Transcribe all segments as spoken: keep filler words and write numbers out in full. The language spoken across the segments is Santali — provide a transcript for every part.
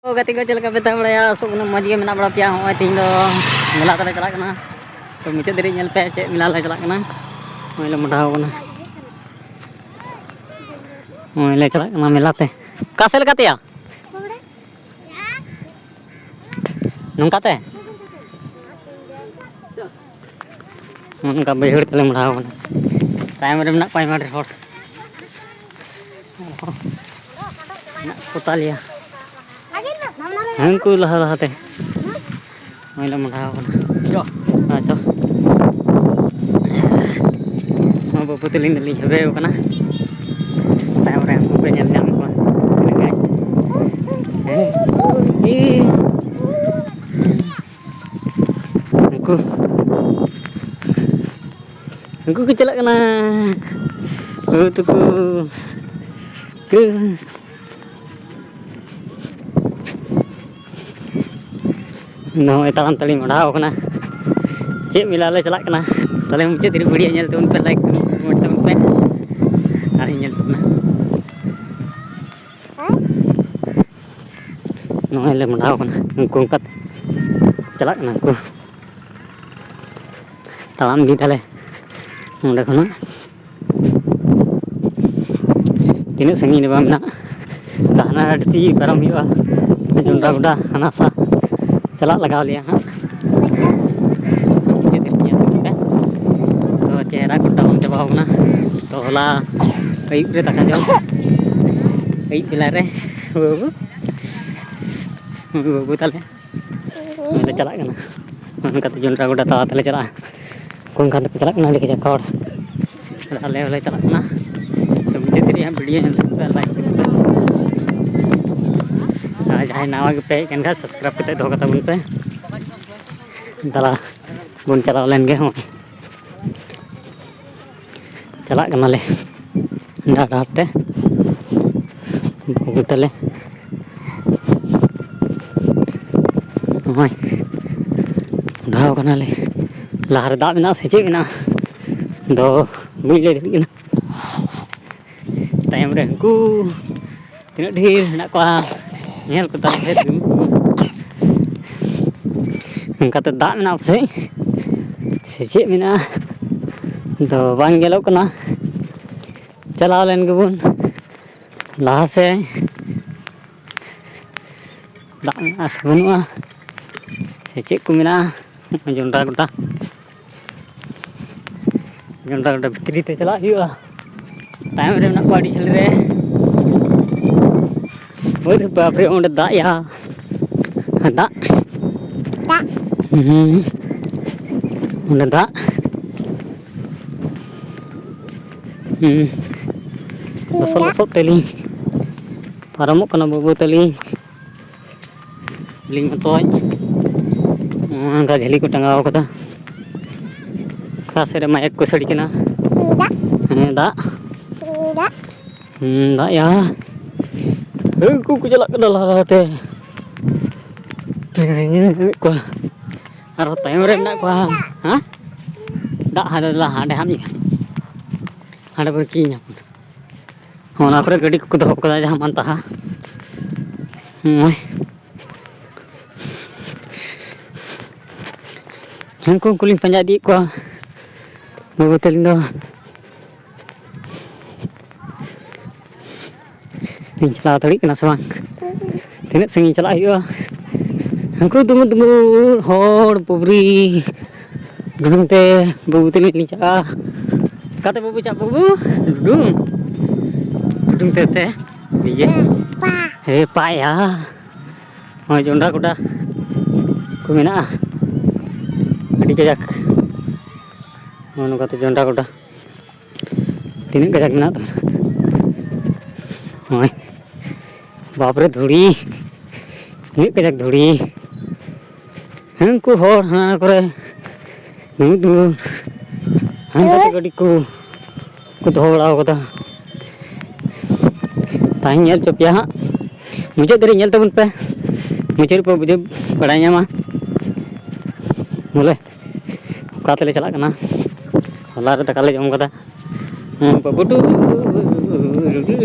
ᱛᱚ ᱜᱟᱛᱮ ᱠᱚ, ᱪᱮᱫ ᱞᱮᱠᱟ ᱯᱮ ᱛᱟᱦᱮᱸ ᱵᱟᱲᱟᱭᱟ? ᱟᱥᱚᱜ ᱠᱟᱱᱟ ᱢᱚᱡᱽ ᱜᱮ ᱢᱮᱱᱟᱜ ᱵᱟᱲᱟ ᱯᱮᱭᱟ᱾ ᱦᱚᱸᱜᱼᱚᱭ ᱛᱮᱦᱮᱧ ᱫᱚ ᱢᱮᱞᱟ ᱛᱮᱞᱮ ᱪᱟᱞᱟᱜ ᱠᱟᱱᱟ᱾ ᱛᱚ ᱢᱩᱪᱟᱹᱫ ᱫᱷᱟᱹᱨᱤᱡ ᱧᱮᱞ ᱯᱮ, ᱪᱮᱫ ᱢᱮᱞᱟ ᱞᱮ ᱪᱟᱞᱟᱜ ᱠᱟᱱᱟ᱾ ᱱᱚᱜᱼᱚᱭ ᱞᱮ ᱢᱚᱰᱷᱟᱣ ᱠᱟᱱᱟ, ᱱᱚᱜᱼᱚᱭ ᱞᱮ ᱪᱟᱞᱟᱜ ᱠᱟᱱᱟ ᱢᱮᱞᱟ ᱛᱮ᱾ ᱚᱠᱟ ᱥᱮᱫ ᱞᱮᱠᱟ ᱛᱮᱭᱟ? ᱱᱚᱝᱠᱟ ᱛᱮ? ᱱᱚᱜᱼᱚ ᱱᱚᱝᱠᱟ ᱵᱟᱹᱭᱦᱟᱹᱲ ᱛᱮᱞᱮ ᱢᱚᱰᱷᱟᱣ ᱠᱟᱱᱟ᱾ ᱛᱟᱭᱚᱢ ᱨᱮ ᱢᱮᱱᱟᱜ ᱠᱚᱣᱟ ᱟᱭᱢᱟ ᱰᱷᱮᱨ ᱦᱚᱲ᱾ ᱢᱮᱱᱟᱜ ᱠᱚ ᱛᱟᱞᱮᱭᱟ᱾ ᱦᱟᱹᱱᱠᱩ ᱞᱟᱦᱟ ᱞᱟᱦᱟᱛᱮ᱾ ᱱᱚᱜᱼᱚᱭ ᱞᱮ ᱢᱚᱰᱷᱟᱣ ᱠᱟᱱᱟ᱾ ᱪᱚ᱾ ᱦᱮᱸ, ᱪᱚ᱾ ᱱᱚᱣᱟ ᱵᱟᱹᱵᱩ ᱛᱟᱹᱞᱤᱧ ᱫᱚᱞᱤᱧ ᱦᱮᱵᱮ ᱠᱟᱱᱟ᱾ ᱛᱟᱭᱚᱢ ᱨᱮ ᱦᱟᱹᱱᱠᱩ ᱯᱮ ᱧᱮᱞ ᱧᱟᱢ ᱠᱚᱣᱟ᱾ ᱦᱮᱸ᱾ ᱩᱱᱠᱩ, ᱩᱱᱠᱩ ᱠᱚ ᱪᱟᱞᱟᱜ ᱠᱟᱱᱟ᱾ ᱵᱟᱹᱵᱩ ᱛᱟᱠᱚ᱾ ᱱᱚᱜᱼᱚᱭ ᱛᱟᱲᱟᱢ ᱛᱟᱹᱲᱤᱢ ᱢᱚᱰᱷᱟᱣ ᱠᱟᱱᱟ᱾ ᱪᱮᱫ ᱢᱮᱞᱟ ᱞᱮ ᱪᱟᱞᱟᱜ ᱠᱟᱱᱟ? ᱛᱟᱦᱞᱮ ᱢᱩᱪᱟᱹᱫ ᱫᱷᱟᱹᱨᱤᱡ video ᱧᱮᱞ ᱛᱟᱵᱚᱱ ᱯᱮ, like ᱛᱟᱵᱚᱱ ᱯᱮ, comment ᱛᱟᱵᱚᱱ ᱯᱮ, ᱟᱨ ᱤᱧ ᱧᱮᱞ ᱛᱟᱵᱚᱱᱟ᱾ ᱱᱚᱜᱼᱚᱭ ᱞᱮ ᱢᱚᱰᱷᱟᱣ ᱠᱟᱱᱟ, ᱩᱱᱠᱩ ᱚᱱᱠᱟ ᱛᱮ ᱪᱟᱞᱟᱜ ᱠᱟᱱᱟ ᱠᱚ᱾ ᱛᱟᱲᱟᱢ ᱤᱫᱤ ᱫᱟᱞᱮ ᱱᱚᱸᱰᱮ ᱠᱷᱚᱱᱟᱜ᱾ ᱛᱤᱱᱟᱹᱜ ᱥᱟᱺᱜᱤᱧ ᱨᱮ ᱵᱟᱝ ᱢᱮᱱᱟᱜ, ᱦᱟᱱᱟ ᱰᱤᱯᱤ ᱯᱟᱨᱚᱢ ᱦᱩᱭᱩᱜᱼᱟ, ᱡᱚᱱᱰᱨᱟ ᱜᱚᱰᱟ ᱦᱟᱱᱟ ᱥᱟ ᱪᱟᱞᱟᱜ ᱞᱟᱜᱟᱣ ᱞᱮᱭᱟ ᱦᱟᱸᱜ᱾ ᱢᱩᱪᱟᱹᱫ ᱨᱮ ᱧᱮᱞ ᱛᱟᱵᱚᱱ ᱯᱮ᱾ ᱛᱚ ᱪᱮᱦᱨᱟ ᱠᱚ down ᱪᱟᱵᱟᱣ ᱠᱟᱱᱟ᱾ ᱛᱚ ᱦᱚᱞᱟ ᱟᱹᱭᱩᱵ ᱨᱮ ᱫᱟᱠᱟ ᱡᱚᱢ, ᱟᱹᱭᱩᱵ ᱵᱮᱞᱟ ᱨᱮ ᱵᱟᱹᱵᱩ, ᱵᱟᱹᱵᱩ ᱛᱟᱞᱮ᱾ ᱞᱮ ᱪᱟᱞᱟᱜ ᱠᱟᱱᱟ᱾ ᱚᱱᱠᱟᱛᱮ ᱡᱚᱱᱰᱨᱟ ᱜᱚᱰᱟ ᱛᱟᱞᱟ ᱛᱮᱞᱮ ᱪᱟᱞᱟᱜᱼᱟ᱾ ᱚᱱᱠᱟ ᱛᱮᱯᱮ ᱪᱟᱞᱟᱜ ᱠᱟᱱᱟ, ᱟᱹᱰᱤ ᱠᱟᱡᱟᱠ ᱦᱚᱲ᱾ ᱟᱞᱮ ᱦᱚᱸᱞᱮ ᱪᱟᱞᱟᱜ ᱠᱟᱱᱟ᱾ ᱛᱚ ᱢᱩᱪᱟᱹᱫ ᱫᱷᱟᱹᱨᱤᱡ ᱦᱟᱸᱜ video ᱧᱮᱞ ᱛᱟᱵᱚᱱ ᱯᱮ, like ᱛᱟᱵᱚᱱ ᱯᱮ᱾ ᱟᱨ ᱡᱟᱦᱟᱸᱭ ᱱᱟᱣᱟ ᱜᱮᱯᱮ ᱦᱮᱡ ᱟᱠᱟᱱ ᱠᱷᱟᱱ, subscribe ᱠᱟᱛᱮ ᱫᱚᱦᱚ ᱠᱟᱛᱟ ᱵᱚᱱ ᱯᱮ᱾ ᱫᱟᱞᱟ ᱵᱚᱱ ᱪᱟᱞᱟᱣ ᱞᱮᱱ ᱜᱮ᱾ ᱦᱚᱸᱜᱼᱚᱭ ᱪᱟᱞᱟᱜ ᱠᱟᱱᱟᱞᱮ ᱰᱟᱦᱟᱨ ᱰᱟᱦᱟᱨ ᱛᱮ᱾ ᱵᱟᱹᱵᱩ ᱛᱟᱞᱮ ᱱᱚᱜᱼᱚᱭ ᱰᱷᱟᱣ ᱠᱟᱱᱟᱞᱮ᱾ ᱞᱟᱦᱟᱨᱮ ᱫᱟᱜ ᱢᱮᱱᱟᱜᱼᱟ ᱥᱮ ᱪᱮᱫ ᱢᱮᱱᱟᱜᱼᱟ, ᱫᱚ ᱵᱟᱹᱧ ᱞᱟᱹᱭ ᱫᱟᱲᱮᱭᱟᱜ ᱠᱟᱱᱟ᱾ ᱛᱟᱭᱚᱢ ᱨᱮ ᱩᱱᱠᱩ ᱛᱤᱱᱟᱹᱜ ᱰᱷᱮᱨ ᱢᱮᱱᱟᱜ ᱠᱚᱣᱟ᱾ ᱧᱮᱞ ᱠᱚ ᱛᱟᱞᱮ ᱯᱮ ᱫᱩᱲᱩᱵ ᱠᱚ᱾ ᱚᱱᱠᱟᱛᱮ ᱫᱟᱜ ᱢᱮᱱᱟᱜᱼᱟ ᱯᱟᱥᱮᱡ, ᱥᱮ ᱪᱮᱫ ᱢᱮᱱᱟᱜᱼᱟ, ᱫᱚ ᱵᱟᱝ ᱧᱮᱞᱚᱜ ᱠᱟᱱᱟ᱾ ᱪᱟᱞᱟᱣ ᱞᱮᱱ ᱜᱮᱵᱚᱱ ᱞᱟᱦᱟ ᱥᱮᱫ᱾ ᱫᱟᱜ ᱢᱮᱱᱟᱜᱼᱟ ᱥᱮ ᱵᱟᱹᱱᱩᱜᱼᱟ, ᱥᱮ ᱪᱮᱫ ᱠᱚ ᱢᱮᱱᱟᱜᱼᱟ? ᱱᱚᱜᱼᱚᱭ ᱡᱚᱱᱰᱨᱟ ᱜᱚᱰᱟ, ᱡᱚᱱᱰᱨᱟ ᱜᱚᱰᱟ ᱵᱷᱤᱛᱨᱤ ᱛᱮ ᱪᱟᱞᱟᱜ ᱦᱩᱭᱩᱜᱼᱟ᱾ ᱛᱟᱭᱚᱢ ᱨᱮ ᱢᱮᱱᱟᱜ ᱠᱚᱣᱟ ᱟᱹᱰᱤ ᱡᱷᱟᱹᱞ ᱨᱮ᱾ ᱳᱭ ᱨᱮ ᱵᱟᱯ ᱨᱮ, ᱚᱸᱰᱮ ᱫᱟᱜ ᱭᱟ, ᱫᱟᱜ᱾ ᱫᱟᱜ᱾ ᱦᱩᱸ, ᱚᱸᱰᱮ ᱫᱟᱜ᱾ ᱦᱩᱸ, ᱞᱚᱥᱚᱫ ᱫᱟᱜ᱾ ᱞᱚᱥᱚᱫ ᱛᱮᱞᱤᱧ ᱯᱟᱨᱚᱢᱚᱜ ᱠᱟᱱᱟ ᱵᱟᱹᱵᱩ ᱛᱟᱹᱞᱤᱧ᱾ ᱟᱹᱞᱤᱧ ᱢᱚᱛᱚᱡ᱾ ᱱᱚᱜᱼᱚ ᱱᱚᱝᱠᱟ ᱡᱷᱟᱹᱞᱤ ᱠᱚ ᱴᱟᱸᱜᱟᱣ ᱠᱟᱫᱟ᱾ ᱚᱠᱟ ᱥᱮᱫ ᱨᱮ ᱢᱟᱭᱮᱠ ᱠᱚ ᱥᱟᱰᱮ ᱠᱟᱱᱟ? ᱫᱟᱜ᱾ ᱦᱮᱸ, ᱫᱟᱜ᱾ ᱫᱟᱜ᱾ ᱦᱩᱸ, ᱫᱟᱜ ᱭᱟ᱾ ᱦᱟᱹᱠᱩ ᱠᱚ ᱪᱟᱞᱟᱜ ᱠᱟᱱᱟ ᱞᱟᱦᱟ ᱞᱟᱦᱟᱛᱮ᱾ ᱧᱮᱞᱮᱫ ᱠᱚᱣᱟ᱾ ᱟᱨᱦᱚᱸ ᱛᱟᱭᱚᱢ ᱨᱮ ᱢᱮᱱᱟᱜ ᱠᱚᱣᱟ᱾ ᱦᱮᱸ? ᱫᱟᱜ ᱦᱟᱸᱰᱮ, ᱦᱟᱸᱰᱮ ᱦᱟᱸᱜ ᱧᱮᱞ᱾ ᱦᱟᱸᱰᱮ ᱵᱚᱱ ᱠᱤᱧᱟ᱾ ᱚᱱᱟ ᱠᱚᱨᱮ ᱜᱟᱹᱰᱤ ᱠᱚᱠᱚ ᱫᱚᱦᱚ ᱠᱟᱫᱟ, ᱡᱟᱦᱟᱸ ᱢᱟᱱ ᱛᱟᱦᱟ᱾ ᱱᱚᱜᱼᱚᱭ᱾ ᱦᱟᱹᱱᱠᱩ ᱩᱱᱠᱩ ᱞᱤᱧ ᱯᱟᱸᱡᱟ ᱤᱫᱤᱭᱮᱫ ᱠᱚᱣᱟ᱾ ᱵᱟᱹᱵᱩ ᱛᱟᱹᱞᱤᱧ ᱫᱚ ᱞᱤᱧ ᱪᱟᱞᱟᱣ ᱫᱟᱲᱮᱭᱟᱜ ᱠᱟᱱᱟ ᱥᱮ ᱵᱟᱝ? ᱛᱤᱱᱟᱹᱜ ᱥᱟᱺᱜᱤᱧ ᱪᱟᱞᱟᱜ ᱦᱩᱭᱩᱜᱼᱟ? ᱦᱟᱹᱱᱠᱩ ᱫᱩᱢᱩᱨ ᱫᱩᱢᱩᱨ ᱦᱚᱲ ᱯᱩᱵᱨᱤ ᱰᱩᱰᱩᱝ ᱛᱮ ᱵᱟᱹᱵᱩ ᱛᱟᱹᱞᱤᱧ ᱞᱤᱧ ᱪᱟᱞᱟᱜᱼᱟ᱾ ᱚᱠᱟᱛᱮ ᱵᱟᱹᱵᱩ ᱪᱟᱜ ᱵᱟᱹᱵᱩ? ᱰᱩᱰᱩᱝ᱾ ᱰᱩᱰᱩᱝ ᱛᱮ ᱛᱮ ᱰᱤᱡᱮ᱾ ᱯᱟ᱾ ᱦᱮ ᱯᱟᱭᱟ᱾ ᱱᱚᱜᱼᱚᱭ ᱡᱚᱱᱰᱨᱟ ᱜᱚᱰᱟ ᱠᱚ ᱢᱮᱱᱟᱜᱼᱟ, ᱟᱹᱰᱤ ᱠᱟᱡᱟᱠ᱾ ᱱᱚᱜᱼᱚ ᱱᱚᱝᱠᱟᱛᱮ ᱡᱚᱱᱰᱨᱟ ᱜᱚᱰᱟ ᱛᱤᱱᱟᱹᱜ ᱠᱟᱡᱟᱠ ᱢᱮᱱᱟᱜ ᱛᱟᱵᱚᱱᱟ᱾ ᱱᱚᱜᱼᱚᱭ ᱵᱟᱯᱨᱮ ᱫᱷᱩᱲᱤ, ᱛᱤᱱᱟᱹᱜ ᱠᱟᱡᱟᱠ ᱫᱷᱩᱲᱤ᱾ ᱦᱟᱹᱱᱠᱩ ᱦᱚᱲ ᱦᱟᱱᱟ ᱠᱚᱨᱮ ᱫᱩᱲᱩᱵ ᱫᱩᱲᱩᱵ ᱦᱟᱱᱛᱮ ᱜᱟᱹᱰᱤ ᱠᱚ ᱠᱚ ᱫᱚᱦᱚ ᱵᱟᱲᱟ ᱠᱟᱫᱟ᱾ ᱛᱟᱦᱮᱸᱧ ᱧᱮᱞ ᱦᱚᱪᱚ ᱯᱮᱭᱟ ᱦᱟᱸᱜ, ᱢᱩᱪᱟᱹᱫ ᱫᱷᱟᱹᱨᱤᱡ ᱧᱮᱞ ᱛᱟᱵᱚᱱ ᱯᱮ, ᱢᱩᱪᱟᱹᱫ ᱨᱮᱯᱮ ᱵᱩᱡᱷᱟᱹᱣ ᱵᱟᱲᱟᱭ ᱧᱟᱢᱟ᱾ ᱵᱚᱞᱮ ᱚᱠᱟ ᱛᱮᱞᱮ ᱪᱟᱞᱟᱜ ᱠᱟᱱᱟ᱾ ᱦᱚᱞᱟ ᱨᱮ ᱫᱟᱠᱟ ᱞᱮ ᱡᱚᱢ ᱠᱟᱫᱟ᱾ ᱦᱮᱸ, ᱵᱟᱹᱵᱩ ᱴᱩ᱾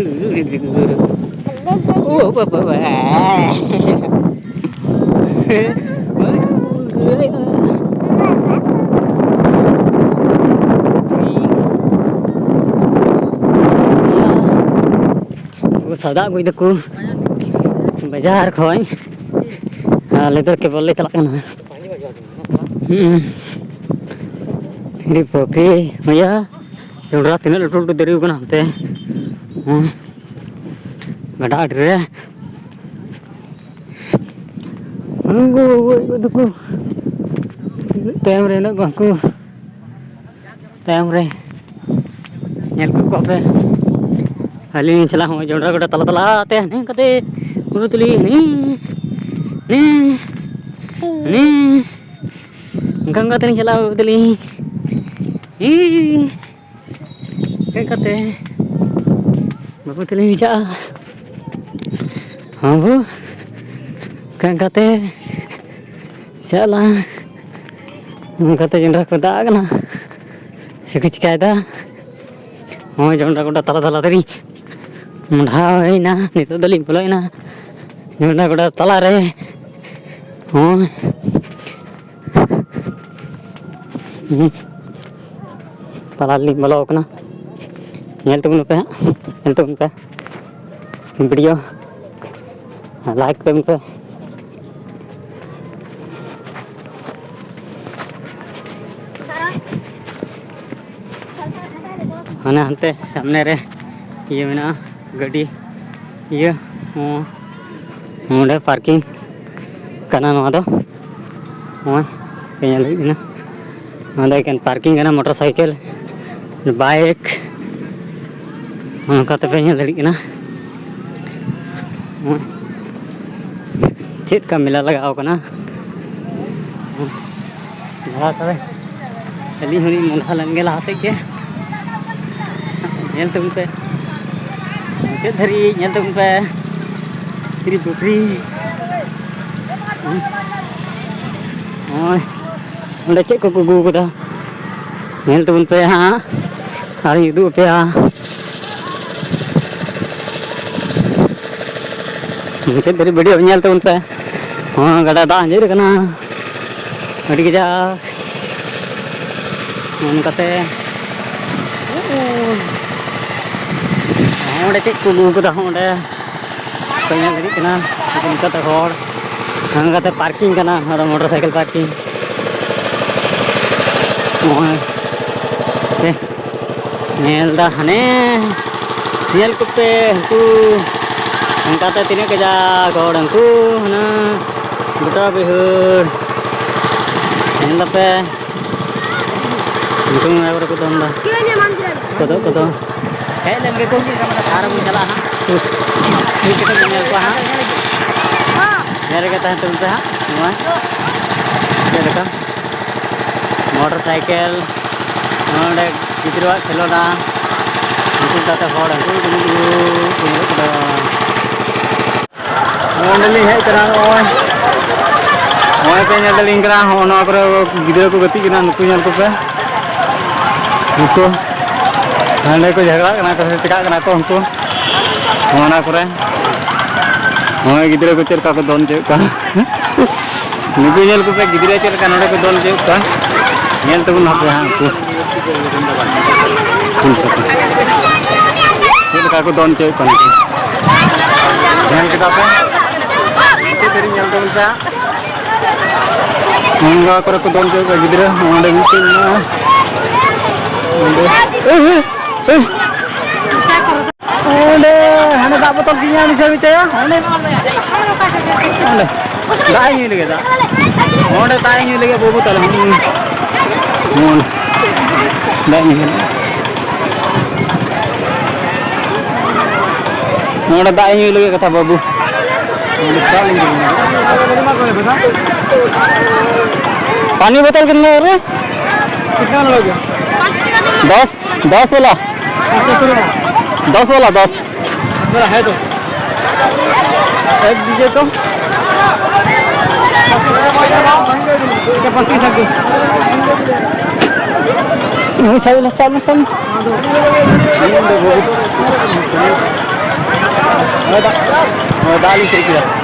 ᱳ ᱵᱟᱵᱟ᱾ ᱩᱱᱠᱩ ᱥᱟᱣᱫᱟ ᱟᱹᱜᱩᱭ ᱫᱟᱠᱚ ᱵᱟᱡᱟᱨ ᱠᱷᱚᱱ᱾ ᱟᱞᱮ ᱫᱚ ᱠᱮᱵᱚᱞ ᱞᱮ ᱪᱟᱞᱟᱜ ᱠᱟᱱᱟ᱾ ᱦᱩᱸ᱾ ᱟᱹᱰᱤ ᱯᱩᱠᱷᱨᱤ ᱦᱩᱭᱟ᱾ ᱡᱚᱱᱰᱨᱟ ᱛᱤᱱᱟᱹᱜ ᱞᱟᱹᱴᱩ ᱞᱟᱹᱴᱩ ᱫᱟᱨᱮ ᱠᱟᱱᱟ ᱦᱟᱱᱛᱮ᱾ ᱦᱮᱸ᱾ ᱜᱟᱰᱟ ᱟᱲᱮ ᱨᱮ᱾ ᱩᱱᱠᱩ ᱜᱚᱡ ᱜᱚᱫ ᱫᱚᱠᱚ᱾ ᱛᱤᱱᱟᱹᱜ ᱛᱟᱭᱚᱢ ᱨᱮ ᱦᱮᱱᱟᱜ ᱠᱚᱣᱟ ᱩᱱᱠᱩ᱾ ᱛᱟᱭᱚᱢ ᱨᱮ ᱧᱮᱞ ᱠᱚ ᱠᱚᱯᱮ᱾ ᱟᱹᱞᱤᱧ ᱞᱤᱧ ᱪᱟᱞᱟᱜ ᱦᱚᱸ ᱡᱚᱱᱰᱨᱟ ᱜᱚᱰᱟ ᱛᱟᱞᱟ ᱛᱟᱞᱟ ᱛᱮ ᱦᱟᱱᱮ ᱠᱟᱛᱮ ᱵᱩᱨᱩ ᱛᱟᱹᱞᱤᱧ ᱦᱟᱱᱮ, ᱦᱟᱱᱮ, ᱦᱟᱱᱮ᱾ ᱚᱱᱠᱟ ᱚᱱᱠᱟ ᱛᱮᱞᱤᱧ ᱪᱟᱞᱟᱜᱼᱟ ᱵᱟᱹᱵᱩ ᱛᱟᱹᱞᱤᱧ᱾ ᱦᱤ᱾ ᱚᱱᱠᱟ ᱠᱟᱛᱮ ᱵᱟᱹᱵᱩ ᱛᱟᱹᱞᱤᱧ ᱪᱟᱞᱟᱜᱼᱟ᱾ ᱦᱚᱸ ᱵᱟᱹᱵᱩ᱾ ᱚᱱᱠᱟ ᱚᱱᱠᱟ ᱛᱮ ᱪᱟᱞᱟᱜ ᱟᱞᱟᱝ᱾ ᱚᱱᱠᱟᱛᱮ ᱡᱚᱱᱰᱨᱟ ᱠᱚ ᱫᱟᱜ ᱠᱟᱱᱟ᱾ ᱪᱮᱫ ᱠᱚ ᱪᱤᱠᱟᱭᱮᱫᱟ? ᱱᱚᱜᱼᱚᱭ ᱡᱚᱱᱰᱨᱟ ᱜᱚᱰᱟ ᱛᱟᱞᱟ ᱛᱟᱞᱟ ᱛᱮᱞᱤᱧ ᱢᱚᱦᱰᱟᱭᱮᱱᱟ᱾ ᱱᱤᱛᱚᱜ ᱫᱚᱞᱤᱧ ᱵᱚᱞᱚᱭᱮᱱᱟ ᱡᱚᱱᱰᱨᱟ ᱜᱚᱰᱟ ᱛᱟᱞᱟᱨᱮ᱾ ᱱᱚᱜᱼᱚᱭ᱾ ᱦᱩᱸ᱾ ᱛᱟᱞᱟ ᱨᱮᱞᱤᱧ ᱵᱚᱞᱚ ᱟᱠᱟᱱᱟ᱾ ᱧᱮᱞ ᱛᱟᱵᱚᱱ ᱯᱮ ᱦᱟᱸᱜ, ᱧᱮᱞ ᱛᱟᱵᱚᱱ ᱯᱮ video, like ᱛᱟᱵᱚᱱ ᱯᱮ᱾ ᱦᱟᱱᱮ ᱦᱟᱱᱛᱮ ᱥᱟᱢᱱᱮ ᱨᱮ ᱤᱭᱟᱹ ᱢᱮᱱᱟᱜᱼᱟ, ᱜᱟᱹᱰᱤ ᱤᱭᱟᱹ, ᱦᱚᱸ, ᱱᱚᱰᱮ parking ᱠᱟᱱᱟ ᱱᱚᱣᱟ ᱫᱚ᱾ ᱱᱚᱜᱼᱚᱭ ᱯᱮ ᱧᱮᱞ ᱫᱟᱲᱮᱭᱟᱜ ᱠᱟᱱᱟ, ᱱᱚᱣᱟ ᱫᱚ ᱮᱠᱮᱱ parking ᱠᱟᱱᱟ, motorcycle, bike, ᱱᱚᱝᱠᱟ ᱛᱮᱯᱮ ᱧᱮᱞ ᱫᱟᱲᱮᱭᱟᱜ ᱠᱟᱱᱟ᱾ ᱱᱚᱜᱼᱚᱭ ᱪᱮᱫ ᱞᱮᱠᱟ ᱢᱮᱞᱟ ᱞᱟᱜᱟᱣ ᱠᱟᱱᱟ᱾ ᱢᱚᱦᱰᱟ ᱛᱚᱵᱮ᱾ ᱟᱹᱞᱤᱧ ᱦᱚᱸᱞᱤᱧ ᱢᱚᱦᱰᱟ ᱞᱮᱱ ᱜᱮ ᱞᱟᱦᱟ ᱥᱮᱫ ᱜᱮ᱾ ᱧᱮᱞ ᱛᱟᱵᱚᱱ ᱯᱮ᱾ ᱢᱩᱪᱟᱹᱫ ᱫᱷᱟᱹᱨᱤᱡ ᱧᱮᱞ ᱛᱟᱵᱚᱱ ᱯᱮ᱾ ᱯᱩᱠᱷᱨᱤ, ᱯᱩᱠᱷᱨᱤ᱾ ᱱᱚᱜᱼᱚᱭ ᱚᱸᱰᱮ ᱪᱮᱫ ᱠᱚᱠᱚ ᱟᱹᱜᱩ ᱠᱟᱫᱟ᱾ ᱧᱮᱞ ᱛᱟᱵᱚᱱ ᱯᱮ ᱦᱟᱸᱜ᱾ ᱟᱨᱤᱧ ᱩᱫᱩᱜ ᱟᱯᱮᱭᱟ᱾ ᱢᱩᱪᱟᱹᱫ ᱫᱷᱟᱹᱨᱤᱡ ᱵᱷᱤᱰᱤᱭᱳ ᱧᱮᱞ ᱛᱟᱵᱚᱱ ᱯᱮ᱾ ᱦᱚᱸ, ᱜᱟᱰᱟ ᱫᱟᱜ ᱟᱸᱡᱮᱫ ᱟᱠᱟᱱᱟ ᱟᱹᱰᱤ ᱠᱟᱡᱟᱠ᱾ ᱚᱱᱠᱟᱛᱮ ᱚᱸᱰᱮ ᱪᱮᱫ ᱠᱚ ᱟᱹᱜᱩ ᱠᱟᱫᱟ ᱚᱸᱰᱮ ᱵᱟᱹᱧ ᱧᱮᱞ ᱫᱟᱲᱮᱭᱟᱜ ᱠᱟᱱᱟ᱾ ᱚᱱᱠᱟᱛᱮ ᱦᱚᱲ, ᱚᱱᱠᱟᱛᱮ ᱯᱟᱨᱠᱤᱝ ᱠᱟᱱᱟ, ᱚᱱᱟ ᱫᱚ ᱢᱚᱴᱚᱨ ᱥᱟᱭᱠᱮᱞ ᱯᱟᱨᱠᱤᱝ᱾ ᱱᱚᱜᱼᱚᱭ ᱯᱮ ᱧᱮᱞ ᱫᱟ ᱦᱟᱱᱮ, ᱧᱮᱞ ᱠᱚᱯᱮ ᱦᱟᱹᱱᱠᱩ, ᱚᱱᱠᱟᱛᱮ ᱛᱤᱱᱟᱹᱜ ᱠᱟᱡᱟᱠ ᱦᱚᱲ ᱦᱟᱹᱱᱠᱩ ᱦᱟᱱᱟ ᱜᱚᱴᱟ ᱵᱟᱹᱭᱦᱟᱹᱲ ᱧᱮᱞ ᱫᱟᱯᱮ᱾ ᱩᱱᱠᱩ ᱚᱱᱟ ᱠᱚᱨᱮ ᱠᱚ ᱫᱚᱱ ᱫᱟ᱾ ᱠᱚᱫᱚ, ᱠᱚᱫᱚ᱾ ᱦᱮᱡ ᱞᱮᱱ ᱜᱮᱠᱚ, ᱟᱨ ᱵᱚᱱ ᱪᱟᱞᱟᱜᱼᱟ ᱦᱟᱸᱜ᱾ ᱴᱷᱤᱠ ᱠᱟᱛᱮ ᱵᱚᱱ ᱧᱮᱞ ᱠᱚᱣᱟ ᱦᱟᱸᱜ᱾ ᱧᱮᱞ ᱨᱮᱜᱮ ᱛᱟᱦᱮᱱ ᱛᱟᱵᱚᱱ ᱯᱮ ᱦᱟᱸᱜ᱾ ᱱᱚᱣᱟ ᱪᱮᱫ ᱞᱮᱠᱟ? ᱢᱚᱴᱚᱨ ᱥᱟᱭᱠᱮᱞ, ᱱᱚᱰᱮ ᱜᱤᱫᱽᱨᱟᱹᱣᱟᱜ ᱠᱷᱮᱞᱳᱰᱟ, ᱩᱱᱠᱩ ᱛᱟᱛᱮ ᱦᱚᱲ ᱦᱟᱹᱱᱠᱩ ᱠᱚ ᱧᱮᱞᱚᱜ ᱠᱟᱱᱟ᱾ ᱱᱚᱰᱮ ᱞᱤᱧ ᱦᱮᱡ ᱠᱟᱱᱟ, ᱱᱚᱜᱼᱚᱭ, ᱱᱚᱜᱼᱚᱭ ᱯᱮ ᱧᱮᱞ ᱫᱟᱲᱮᱭᱟᱜ ᱠᱟᱱᱟ, ᱦᱚᱸᱜᱼᱚ ᱱᱚᱣᱟ ᱠᱚᱨᱮ ᱜᱤᱫᱽᱨᱟᱹ ᱠᱚ ᱜᱟᱛᱮᱜ ᱠᱟᱱᱟ, ᱱᱩᱠᱩ ᱧᱮᱞ ᱠᱚᱯᱮ, ᱱᱩᱠᱩ ᱦᱟᱸᱰᱮ ᱠᱚ ᱡᱷᱟᱜᱽᱲᱟᱜ ᱠᱟᱱᱟ ᱠᱚ ᱥᱮ ᱪᱮᱠᱟᱜ ᱠᱟᱱᱟ ᱠᱚ ᱩᱱᱠᱩ, ᱱᱚᱜᱼᱚ ᱱᱟ ᱠᱚᱨᱮ, ᱱᱚᱜᱼᱚᱭ ᱜᱤᱫᱽᱨᱟᱹ ᱠᱚ ᱪᱮᱫ ᱞᱮᱠᱟ ᱠᱚ ᱫᱚᱱ ᱦᱚᱪᱚᱭᱮᱫ ᱠᱚᱣᱟ, ᱱᱩᱠᱩ ᱧᱮᱞ ᱠᱚᱯᱮ ᱜᱤᱫᱽᱨᱟᱹ ᱪᱮᱫ ᱞᱮᱠᱟ ᱱᱚᱰᱮ ᱠᱚ ᱫᱚᱱ ᱦᱚᱪᱚᱭᱮᱫ ᱠᱚᱣᱟ, ᱧᱮᱞ ᱛᱟᱵᱚᱱ ᱦᱟᱯᱮ ᱦᱟᱸᱜ ᱩᱱᱠᱩ᱾ ᱪᱮᱫ ᱞᱮᱠᱟ ᱠᱚ ᱫᱚᱱ ᱦᱚᱪᱚᱭᱮᱫ ᱠᱟᱱᱟ ᱠᱚ᱾ ᱧᱮᱞ ᱠᱮᱫᱟ ᱯᱮ? ᱪᱮᱫ ᱫᱷᱟᱹᱨᱤᱡ ᱧᱮᱞ ᱛᱟᱵᱚᱱ ᱯᱮ ᱦᱟᱸᱜ᱾ ᱱᱚᱝᱠᱟ ᱠᱚᱨᱮ ᱠᱚ ᱫᱚᱱ ᱦᱚᱪᱚᱭᱮᱫ ᱠᱚᱣᱟ ᱜᱤᱫᱽᱨᱟᱹ᱾ ᱚᱸᱰᱮ ᱢᱤᱫᱴᱮᱱ ᱢᱮᱱᱟᱜᱼᱟ᱾ ᱚᱸᱰᱮ᱾ ᱮᱭ, ᱮᱭ, ᱮᱭ᱾ ᱚᱸᱰᱮ ᱦᱟᱱᱮ ᱫᱟᱜ ᱵᱳᱛᱚᱞ ᱠᱤᱧ ᱧᱟᱢ ᱥᱮ ᱢᱤᱫᱴᱮᱱ? ᱚᱸᱰᱮ᱾ ᱚᱸᱰᱮ᱾ ᱫᱟᱜ ᱤᱧ ᱧᱩᱭ ᱞᱟᱹᱜᱤᱫ, ᱫᱟᱜ᱾ ᱚᱸᱰᱮ ᱫᱟᱜ ᱤᱧ ᱧᱩᱭ ᱞᱟᱹᱜᱤᱫ, ᱵᱟᱹᱵᱩ, ᱛᱟᱦᱞᱮ᱾ ᱦᱩᱸ᱾ ᱦᱩᱸ᱾ ᱫᱟᱜ ᱤᱧ ᱧᱩᱭ ᱞᱟᱹᱜᱤᱫ᱾ ᱱᱚᱰᱮ ᱫᱟᱜ ᱤᱧ ᱧᱩᱭ ᱞᱟᱹᱜᱤᱫ ᱠᱟᱛᱷᱟ, ᱵᱟᱹᱵᱩ᱾ ᱯᱟᱱᱤ ᱵᱳᱛᱚᱞ ᱠᱤᱛᱱᱟ ᱨᱮ? ᱫᱚᱥ, ᱫᱚᱥ ᱣᱟᱞᱟ᱾ ᱫᱚᱥ ᱣᱟᱞᱟ, ᱫᱚᱥ᱾ ᱵᱚᱲᱟ ᱦᱮ ᱛᱚ᱾ ᱮᱠ ᱫᱤᱡᱤᱭᱮ ᱛᱚ᱾ ᱟᱪᱪᱷᱟ, ᱯᱟᱸᱪ ᱯᱤᱥ ᱨᱟᱠᱷ ᱫᱚ᱾ ᱦᱩᱸ, ᱥᱟᱵ ᱢᱮ, ᱥᱟᱵ ᱢᱮ, ᱥᱟᱵ ᱢᱮ᱾ ᱱᱚᱜᱼᱚᱭ ᱫᱟᱜ, ᱱᱚᱜᱼᱚᱭ ᱫᱟᱜ ᱞᱤᱧ ᱪᱮᱫ ᱠᱮᱫᱟ᱾